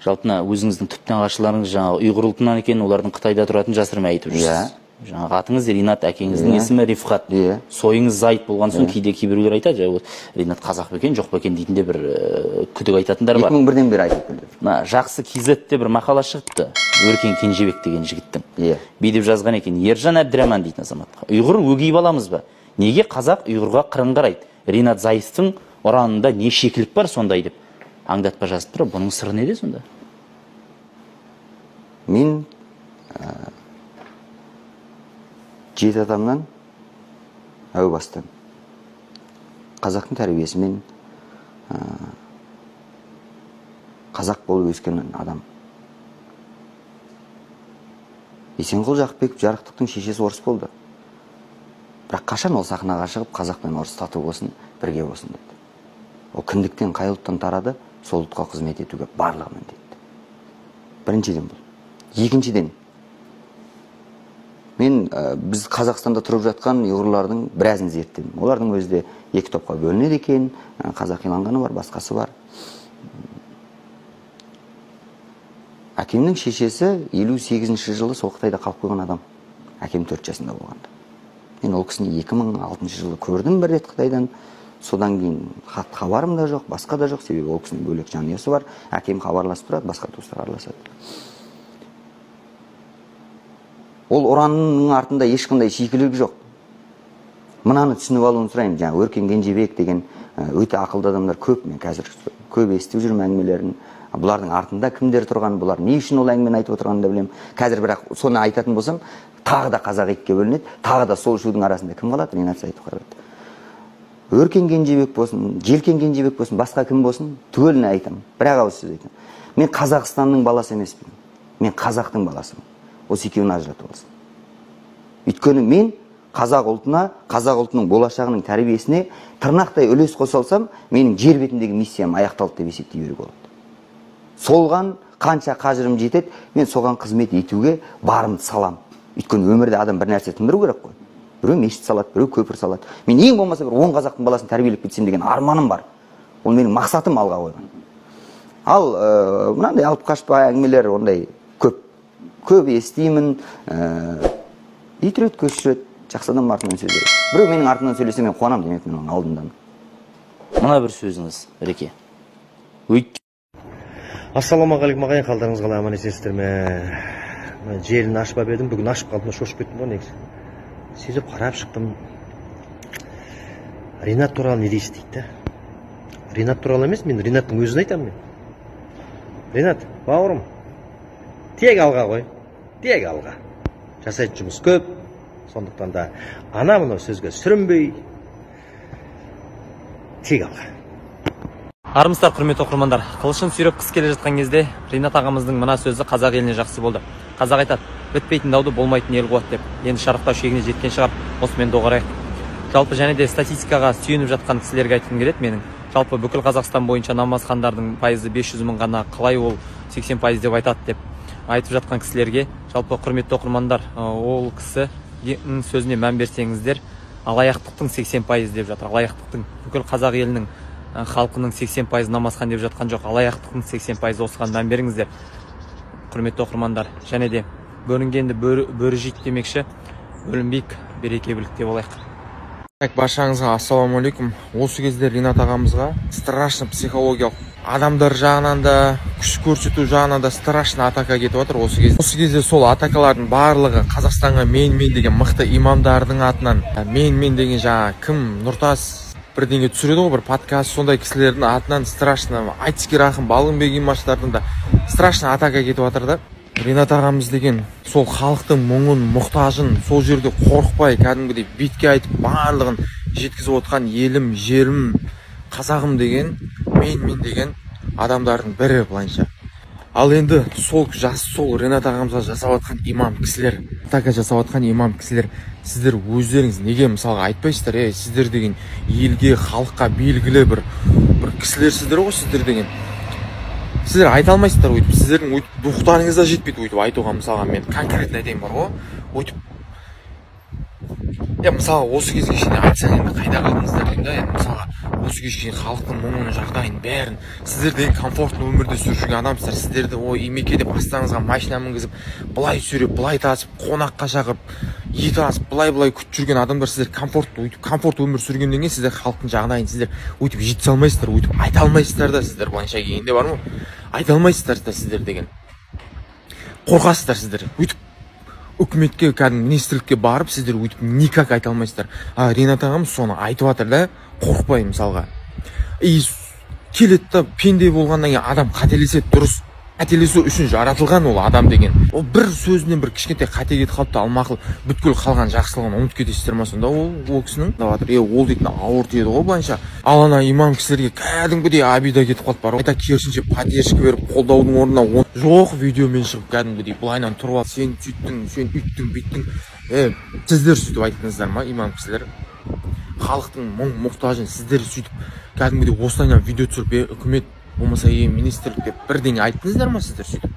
Жалпы мына өзіңіздің түп нағашыларыңыз жаңағы ұйғыр ұлтынан екен, олардың Қытайда тұратынын жасырмай айтып жүрсіз. Жаңағы атыңыз Ринат, әкеңіздің есімі Рифхат. Сойыңыз Зайд болған соң кейде кейбіреулер айтады, Ринат қазақ па екен, жоқ па екен дейтін де бір күдік айтатындар бар. 2001-ден бері айтып келді. Мына Жақсы KZ-те бір мақала шығыпты, Өркен Кенжебек деген жігіттің. Бүй деп жазған екен, Ержан Әбдіраман дейтін азаматқа. Ұйғыр өгей баламыз ба? Неге қазақ ұйғырға қырын қарайды? Ринат Заевтың ұранында не шекілік бар сондай деп аңдатпа жазып тұр. Бұның сыры неде сонда? Мен жеті атамнан әу бастан қазақтың тәрбиесімен қазақ болып өскен адам. Есенқұл Жақыпбеков жарықтықтың шешесі орыс болды. Бірақ қашан ол сахнаға шығып қазақ пен орыс тату болсын, бірге болсын деді. Ол кіндіктен қай ұлттан тарады, сол ұлтқа қызмет етуге барлығы міндетті. Біріншіден бұл. Екіншіден, мен біз Қазақстанда тұрып жатқан ұйғырлардың біразын зерттедім. Олардың өзі де екі топқа бөлінеді екен, қазақиланғаны бар, басқасы бар. Әкемнің шешесі 58 жылы сол Қытайда қалып қойған адам. Әкем 4 жасында болғанда. Мен ол кісіні 2006 жылы көрдім бір рет Қытайдан. Содан кейін хат хабарым да жоқ, басқа да жоқ, себебі ол кісінің бөлек жанұясы бар. Әкем хабарласып тұрады, басқа туыстар араласады. Ол ұранның артында ешқандай шикілік жоқ. Мынаны түсініп алуын сұраймын. Жаңа Өркен Кенжебек деген өте ақылды адамдар көп, мен қазір көп естіп жүрмін әңгімелерін. Бұлардың артында кімдер тұрған, бұлар не үшін ол әңгімені айтып отырғанын да білемін. Қазір бірақ соны айтатын болсам, тағы да қазақ екіге бөлінеді, тағы да сол шудың арасында кім қалады? Ринат Заитов қалады. Өркен Кенжебек болсын, Желкен Кенжебек болсын, басқа кім болсын, түгеліне айтамын. Бір ақ ауыз сөз айтамын. Мен Қазақстанның баласы емеспін. Мен қазақтың баласымын. Осы екеуін ажыратып алсын. Өйткені мен қазақ ұлтына, қазақ ұлтының болашағының тәрбиесіне тырнақтай үлес қоса алсам, менің жер бетіндегі миссиям аяқталды деп есептей беруге болады. Солған қанша қажырым жетеді, мен соған қызмет етуге барымды салам. Өйткені өмірде адам бір нәрсе тындыру керек қой. Біреу мешіт салады, біреу көпір салады. Мен ең болмаса бір 10 қазақтың баласын тәрбиелеп кетсем деген арманым бар. Ол менің мақсатым алға қойған. Ал мынандай алып қашпа әңгімелер ондай көп. Көп естимін, ит үреді, көш жүреді, жақсы адам артынан сөйлейді. Біреу менің артымнан сөйлесе, мен қуанамын, демек мен оның алдындамын. Мына бір сөзіңіз, Реке. Ассалаумағалейкум ағайын, қалдарыңыз қалай, аман есенсіздер ме? Мен желіні ашпап едім, бүгін ашып қалдым, шошып кеттім ғой негізі. Сөйтіп қарап шықтым. Ринат туралы не дейсіз дейді да. Ринат туралы емес, мен Ринаттың өзін айтамын мен. Ринат, бауырым, тек алға ғой, тек алға. Жасайтын жұмыс көп, сондықтан да ана мынау сөзге сүрінбей, тек алға. Армысыздар, құрметті оқырмандар. Қылышын сүйреп қыс келе жатқан кезде Ринат ағамыздың мына сөзі қазақ еліне жақсы болды. Қазақ айтады, бітпейтін дауды болмайтын ел қуады деп. Енді шарықтау шегіне жеткен шығар, осымен доғарайық. Жалпы және де статистикаға сүйеніп жатқан кісілерге айтқым келеді менің. Жалпы бүкіл Қазақстан бойынша намазхандардың пайызы 500 мың ғана, қалай ол 80% деп айтады деп айтып жатқан кісілерге, жалпы құрметті оқырмандар, ол кісінің сөзіне мән берсеңіздер, алаяқтықтың 80% деп жатыр. Алаяқтықтың, бүкіл қазақ елінің халқының 80% намазхан деп жатқан жоқ, алаяқтықтың 80%, осыған мән беріңіздер, құрметті оқырмандар. Және де бөлінгенді бөрі жейді демекші, бөлінбейік, береке бірлікте болайық. Баршаңызға ассалаумағалейкум. Осы кезде Ринат ағамызға страшно психологиялық адамдар жағынан да, күш көрсету жағынан да страшно атака кетіп жатыр осы кезде. Осы кезде сол атакалардың барлығы Қазақстанға мен-мен деген мықты имамдардың атынан, мен-мен деген жаңа кім Нұртас бірдеңе түсіреді ғой, бір подкаст, сондай кісілердің атынан страшно айтыскер ақын Балғынбек имаштардың да страшно атака кетіп жатыр да. Ринат ағамыз деген сол халықтың мұңын, мұқтажын сол жерде қорықпай кәдімгідей бетке айтып барлығын жеткізіп отқан елім, жерім, қазағым деген, мен-мен деген адамдардың бірі былайынша. Ал енді сол жас, сол Ринат ағамызға жасап жатқан имам кісілер, атака жасап жатқан имам кісілер, сіздер өздеріңіз неге мысалға айтпайсыздар, ей, сіздер деген елге, халыққа белгілі бір кісілерсіздер ғой, сіздер деген. Сіздер айта алмайсыздар өйтіп, сіздердің өйтіп духтарыңыз да жетпейді өйтіп айтуға. Мысалға мен конкретно айтайын бар ғой, өйтіп я мысалға осы кезге шейін айтсаң енді қайда қалдыңыздар деймін да. Енді мысалға Осы кешке халықтың мұңын, жағдайын бәрін сіздер деген комфортный өмірде сүріп жүрген адамсыздар. Сіздерді ой имеке деп астарыңызға машина мінгізіп, былай сүйреп, былай тасып, қонаққа шақырып, ет асып, былай-былай күтіп жүрген адамдар. Сіздер комфортты, өйтіп комфорт өмір сүргеннен кейін сіздер халықтың жағдайын сіздер өйтіп жеткізе алмайсыздар, өйтіп айта алмайсыздар да. Сіздер былайша келгенде бар ма, айта алмайсыздар да. Сіздер деген қорқасыздар. Сіздер өйтіп үкіметке, кәдімгі министрлікке барып, сіздер өйтіп никак айта алмайсыздар. А Ринат ағамыз соны айтып жатыр да, қорықпай мысалға. И келеді да, пенде болғаннан кейін адам қателеседі, дұрыс. Қателесу үшін жаратылған ол адам деген. Ол бір сөзінен бір кішкентай қате кетіп қалыпты, ал мақұл, бүткіл қалған жақсылығын ұмытып кетесіздер ма сонда? Ол кісінің деп жатыр. Ол дейтін ауыр тиеді ғой былайынша. Ал ана имам кісілерге кәдімгідей обида кетіп қалды бар. Қайта керісінше поддержка беріп қолдаудың орнына жоқ, видеомен шығып кәдімгідей былайынан тұрып алып, сен сөйттің, сен үйттің, бүйттің. Сіздер сөйтіп айттыңыздар ма, имам кісілер? Халықтың мұң мұқтажын сіздер сөйтіп кәдімгідей осылайынан видео түсіріп, үкімет болмаса министрлік деп бірдеңе айттыңыздар ма? Сіздер сөйтіп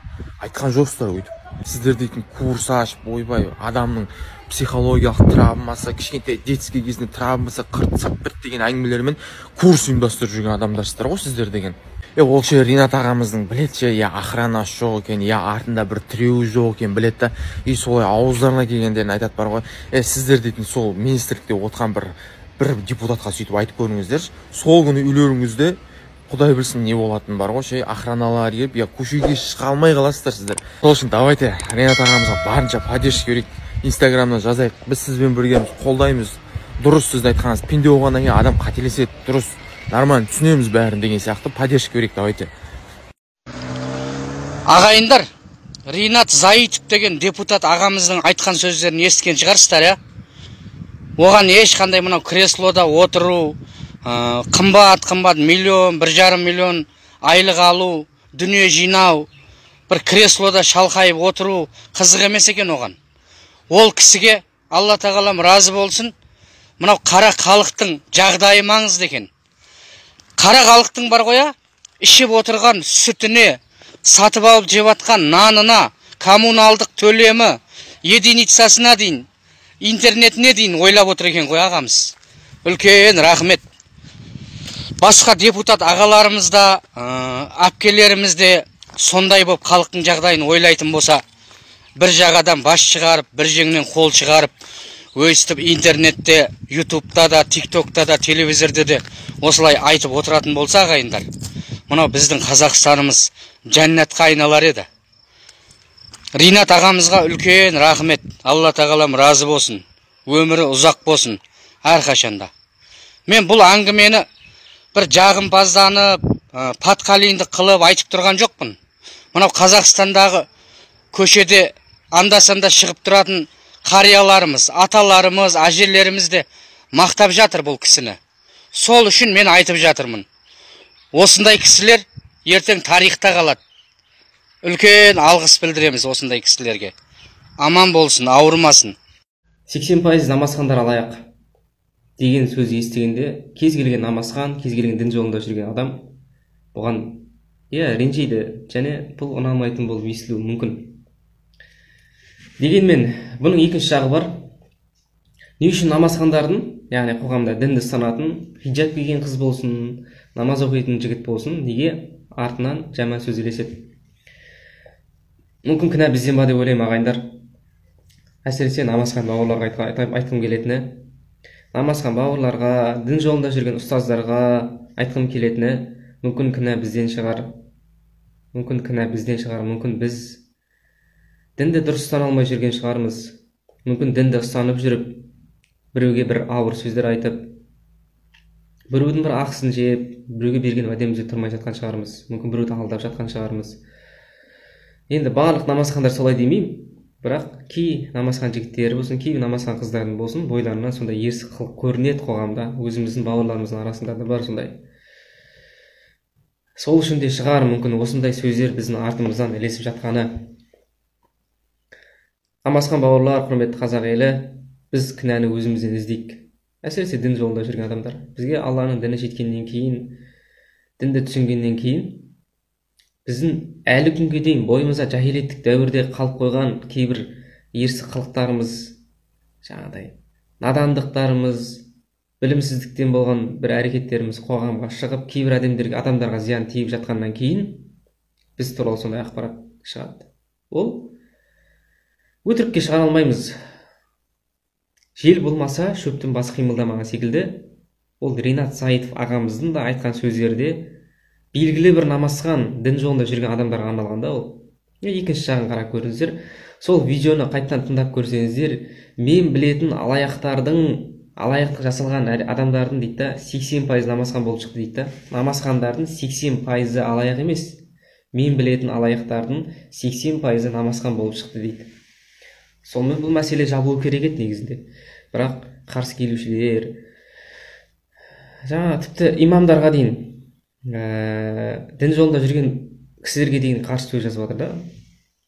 айтқан жоқсыздар өйтіп. Сіздер дейтін курс ашып, ойбай, адамның психологиялық травмасы, кішкентай детский кезінде травмасы қырт сырт деген әңгімелермен курс ұйымдастырып жүрген адамдарсыздар ғой сіздер деген. Ол ше Ринат ағамыздың біледі ше, я охранасы жоқ екен, я артында бір тіреуі жоқ екен, біледі да, и солай ауыздарына келгендерін айтады бар ғой. Сіздер дейтін сол министрлікте отқан бір депутатқа сөйтіп айтып көріңіздерші, сол күні үйлеріңізде Құдай білсін не болатын бар ғой ше, охраналар келіп, я көшеге шыға алмай қаласыздар сіздер. Сол үшін давайте Ринат ағамызға барынша поддержка берейік, инстаграмнан жазайық, біз сізбен біргеміз, қолдаймыз. Дұрыс сіздің айтқаныңыз, пенде болғаннан кейін адам қателеседі, дұрыс, нормально түсінеміз бәрін деген сияқты поддержка берейік давайте. Ағайындар, Ринат Заитов деген депутат ағамыздың айтқан сөздерін естіген шығарсыздар, иә? Оған ешқандай мынау креслода отыру, қымбат миллион, 1,5 миллион айлық алу, дүние жинау, бір креслода шалқайып отыру қызық емес екен оған. Ол кісіге Алла тағалам разы болсын, мынау қара халықтың жағдайы маңызды екен. Қара халықтың бар ғой, ішіп отырған сүтіне, сатып алып жеп жатқан нанына, коммуналдық төлемі, единицасына дейін, интернетіне дейін ойлап отыр екен ғой ағамыз. Үлкен рахмет. Басқа депутат ағаларымыз да, әпкелеріміз де сондай болып халықтың жағдайын ойлайтын болса, бір жағадан бас шығарып, бір жеңнен қол шығарып, өйстіп интернетте, ютубта да, тиктокта да, телевизорда де осылай айтып отыратын болса, ағайындар, мынау біздің Қазақстанымыз жәннатқа айналар еді. Ринат ағамызға үлкен рахмет. Алла тағалам разы болсын, өмірі ұзақ болсын әрқашанда. Мен бұл әңгімені бір жағымпазданып, патқалиндік қылып айтып тұрған жоқпын. Мынау Қазақстандағы көшеде анда-санда шығып тұратын қарияларымыз, аталарымыз, әжелеріміз де мақтап жатыр бұл кісіні. Сол үшін мен айтып жатырмын. Осындай кісілер ертең тарихта қалады. Үлкен алғыс білдіреміз осындай кісілерге. Аман болсын, ауырмасын. 80% намазхандар алаяқ деген сөз естігенде кез келген намазхан, кез келген дін жолында жүрген адам бұған ренжиді және бұл ұнамайтын болып естілуі мүмкін. Дегенмен бұның екінші жағы бар. Не үшін намазхандардың, яғни қоғамда дінді ұстанатын, хиджаб киген қыз болсын, намаз оқитын жігіт болсын, неге артынан жаман сөз ілеседі? Мүмкін кінә бізден ба деп ойлаймын, ағайындар. Әсіресе намазхан бауырларға айтқым келетіні, намазхан бауырларға, дін жолында жүрген ұстаздарға айтқым келетіні, мүмкін кінә бізден шығар. Мүмкін кінә бізден шығар, мүмкін біз дінді дұрыс ұстана алмай жүрген шығармыз. Мүмкін дінді ұстанып жүріп, біреуге бір ауыр сөздер айтып, біреудің бір ақысын жеп, біреуге берген уәдемізде тұрмай жатқан шығармыз. Мүмкін біреуді алдап жатқан шығармыз. Енді барлық намазхандар солай демеймін, бірақ кей намазхан жігіттері болсын, кей намазхан қыздардың болсын, бойларынан сондай ерсі қылық көрінеді қоғамда, өзіміздің бауырларымыздың арасында да бар сондай. Сол үшін де шығар мүмкін осындай сөздер біздің артымыздан ілесіп жатқаны. Намазхан бауырлар, құрметті қазақ елі, біз кінәні өзімізден іздейік. Әсіресе дін жолында жүрген адамдар. Бізге Алланың діні жеткеннен кейін, дінді түсінгеннен кейін, біздің әлі күнге дейін бойымызда жахилеттік дәуірде қалып қойған кейбір ерсі қылықтарымыз, жаңағыдай надандықтарымыз, Білімсіздіктен болған бір әрекеттеріміз қоғамға шығып, кейбір адамдарға зиян тиіп жатқаннан кейін біз туралы сондай ақпарат шығады. Ол өтірікке шығара алмаймыз. Жел болмаса шөптің басы қимылдамаған секілді, ол Ринат Заитов ағамыздың да айтқан сөздері де белгілі бір намазхан дін жолында жүрген адамдарға арналған да ол. Екінші жағын қарап көріңіздер. Сол видеоны қайтадан тыңдап көрсеңіздер, мен білетін алаяқтардың, алаяқтық жасалған адамдардың дейді да 80% намазхан болып шықты дейді да. Намазхандардың 80% алаяқ емес. Мен білетін алаяқтардың 80% намазхан болып шықты дейді. Сонымен бұл мәселе жабылу керек еді негізінде. Бірақ қарсы келушілер, жаңа тіпті имамдарға дейін, дін жолында жүрген кісілерге дейін қарсы сөз жазып жатыр да.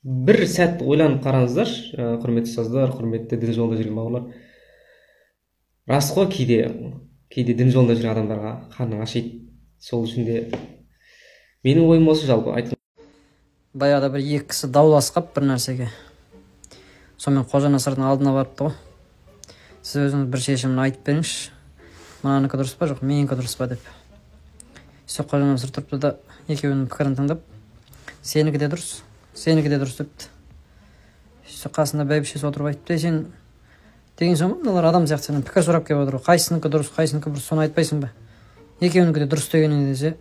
Бір сәт ойланып қараңыздаршы, құрметті ұстаздар, құрметті дін жолында жүрген бауырлар. Рас қой, кейде дін жолында жүрген адамдарға қарның ашиды. Сол үшін де менің ойым осы жалпы. Баяғыда бір екі кісі дауласып бір нәрсеге. Сонымен Қожа Насырдың алдына барыпты ғой. Сіз өзіңіз бір шешімін айтып беріңізші. Мынанікі дұрыс па, жоқ менікі дұрыс па деп. Сөйтсе Қожа Насыр тұрыпты да екеуінің пікірін тыңдап, сенікі де дұрыс, сенікі де дұрыс депті. Сөйтсе қасында бәйбішесі отырып айтыпты, сен деген соң мыналар адам сияқты сенен пікір сұрап келіп отыр ғой, қайсынікі дұрыс, қайсынікі бұрыс, соны айтпайсың ба? Екеуінікі де дұрыс дегеніне десе,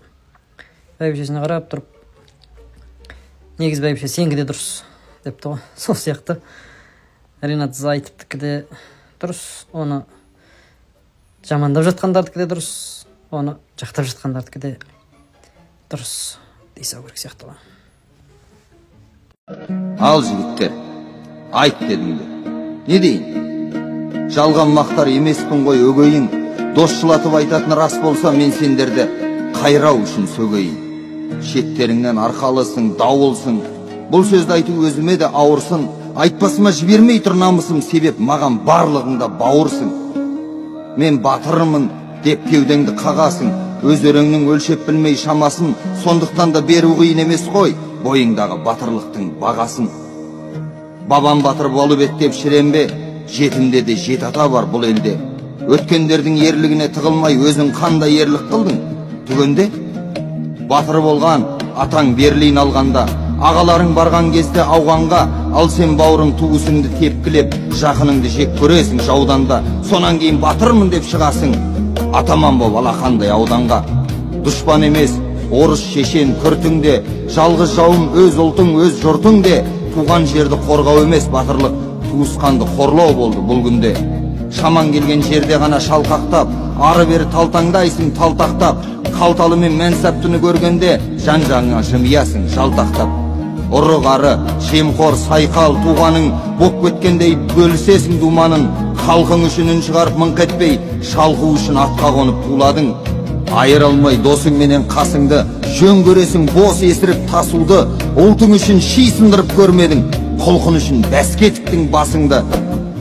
бәйбішесіне қарап тұрып, негізі бәйбіше сенікі де дұрыс депті ғой. Сол сияқты Ринат Заитовтікі де дұрыс, оны жамандап жатқандардікі де дұрыс, оны жақтап жатқандардікі де дұрыс дей салу керек сияқты ғой. Ал жігіттер, айт дедіңдер. Не дейін? Жалған мақтар емеспін ғой өгейін, досшылатып айтатын рас болса, мен сендерді қайрау үшін сөгейін. Шеттеріңнен арқалысың, дауылсың. Бұл сөзді айту өзіме де ауырсын. Айтпасыма жібермей тұр намысым, себеп маған барлығыңда бауырсың. Мен батырмын деп кеудеңді қағасың, өз өреңнің өлшеп білмей шамасын, сондықтан да беру қиын емес қой бойыңдағы батырлықтың бағасын. Бабам батыр болып еді деп шіренбе, жетімде де жеті ата бар бұл елде. Өткендердің ерлігіне тығылмай өзің қандай ерлік қылдың? Түгенде батыр болған атаң Берлин алғанда, ағаларың барған кезде ауғанға, ал сен бауырың туысыңды тепкілеп, жақыныңды жек көресің жауданда. Сонан кейін батырмын деп шығасың, атаман боп алақандай ауданға. Дұшпан емес, орыс, шешен, күртің де, жалғыз жауым өз ұлтың, өз жұртың де. Туған жерді қорғау емес батырлық, туысқанды қорлау болды бұл күнде. Шаман келген жерде ғана шалқақтап, ары бері талтаңдайсың талтақтап, қалталы мен мәнсаптыны көргенде жан-жағыңа жымиясың жалтақтап. Ұры қары, жемқор, сайқал, туғаның боп кеткендей бөлісесің думанын. Халқың үшін үн шығарып мыңқ етпей, шалқу үшін атқа қонып туладың. Айырылмай досың менен қасыңды, жөн көресің бос есіріп тасуды. Ұлтың үшін ши сындырып көрмедің, құлқын үшін бәске тіктің басыңды.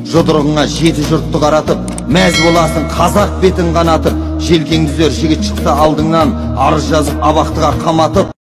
Жұдырығыңа жеті жұртты қаратып, мәз боласың қазақ бетін қанатып. Желкең түзер жігіт шықса алдыңнан, арыз жазып абақтыға қаматып.